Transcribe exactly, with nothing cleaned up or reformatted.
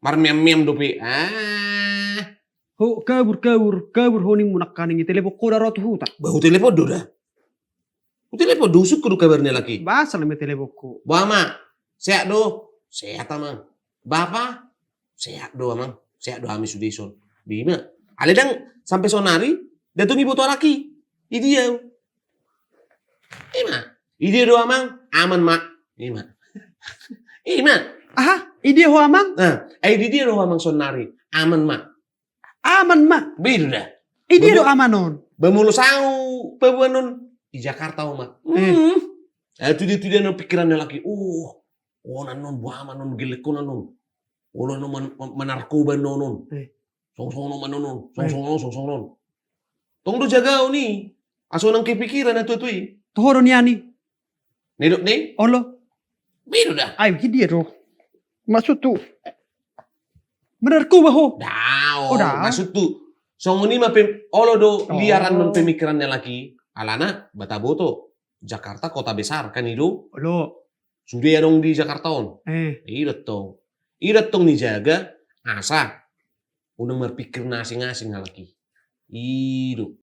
Marmeam-meam dope. Ah. Ho, kabur, kabur, kabur ho nimmu nangkaning i, telepon ho da ro tu huta. Bah, hutelepon do da. Hutelepon do, husungkun do kabar ni halak i. Bah, asal ma telepon ho. Bah, Ama, sehat do? Sehat, Amang. Bapa? Sehat do, Amang. Sehat do hami sude dison. Ima. Alai ndang sampe sonari, ndang tung diboto halak i. Idia. Ima. Idia do, Amang? Aman ma. Ima. Ima. Aha? Idia ho, Amang? Nah, eh, idia do ho, Amang, sonari? Aman ma. Aman ma. Beda da. Idia do aman on? Bah molo saut paboaon on, di Jakarta ho ma. Eh. Hmm. Eh, tudia-tudia annon pikiran ni halak i. Oh, on annon, bah, aman on, gelleng on annon. Olo annon man-, man-, manarkoba annon. Eh. Songon-songon on annon. Eh. Songon-songon on, songon-songon on. Tong do jagaon i. Asa unang kepikiran na tua-tua i. Toho do nian i. Nidok ni? Olo. Beda da. Ai, idia do? Maksudhu. Manarkoba ho? Daong. Oh, daong. Maksudhu. Songon i ma pe-, olo do liar annon pemikiran ni halak i. Alana, bah taboto. Jakarta kota besar kan i do? Olo. Sude adong di Jakarta on. Eh. I do tong. I do tong nijaga, asa unang marpikir na asing-asing halak i. I do.